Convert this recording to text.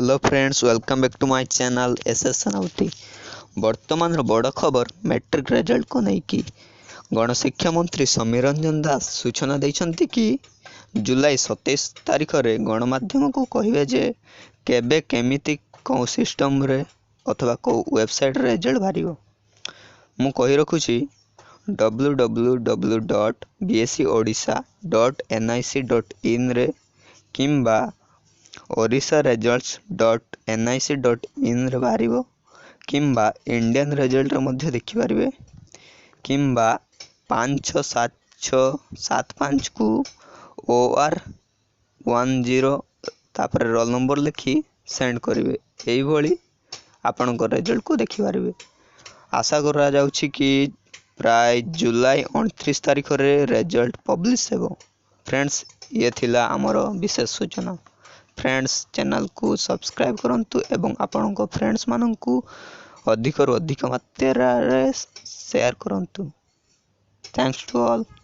Hello friends, welcome back to my channel S S Senapati. ବର୍ତ୍ତମାନର ବଡ଼ ଖବର matric ରେଜଲ୍ଟକୁ ନେଇକି ଗଣଶିକ୍ଷା ମନ୍ତ୍ରୀ ସମୀର ରଞ୍ଜନ ଦାସ ସୂଚନା ଦେଇଛନ୍ତି କି ଜୁଲାଇ 27 ତାରିଖରେ ଗଣମାଧ୍ୟମକୁ କହିବେ ଯେ କେବେ, କେମିତି, କେଉଁ ସିଷ୍ଟମ୍ରେ ଅଥବା କେଉଁ ୱେବସାଇଟ୍ରେ ରେଜଲ୍ଟ ବାହାରିବ। ମୁଁ କହି ରଖୁଛି, www.bseodisha.nic.inରେ କିମ୍ବା orissaresults.nic.inରେ ବାହାରିବ, କିମ୍ବା ଇଣ୍ଡିଆନ୍ ରେଜଲ୍ଟରେ ମଧ୍ୟ ଦେଖିପାରିବେ, କିମ୍ବା 5 6 7 6 7 5କୁ OR10 ତାପରେ ରୋଲ୍ ନମ୍ବର ଲେଖି ସେଣ୍ଡ କରିବେ। ଏଇଭଳି ଆପଣଙ୍କ ରେଜଲ୍ଟକୁ ଦେଖିପାରିବେ। ଆଶା କରାଯାଉଛି କି ପ୍ରାୟ ଜୁଲାଇ 29 ତାରିଖରେ ରେଜଲ୍ଟ ପବ୍ଲିଶ ହେବ। ଫ୍ରେଣ୍ଡସ୍, ଇଏ ଥିଲା ଆମର ବିଶେଷ ସୂଚନା। ଫ୍ରେଣ୍ଡସ୍, ଚ୍ୟାନେଲକୁ ସବସ୍କ୍ରାଇବ୍ କରନ୍ତୁ ଏବଂ ଆପଣଙ୍କ ଫ୍ରେଣ୍ଡସ୍ମାନଙ୍କୁ ଅଧିକରୁ ଅଧିକ ମାତ୍ରାରେ ସେୟାର କରନ୍ତୁ। Thanks to all.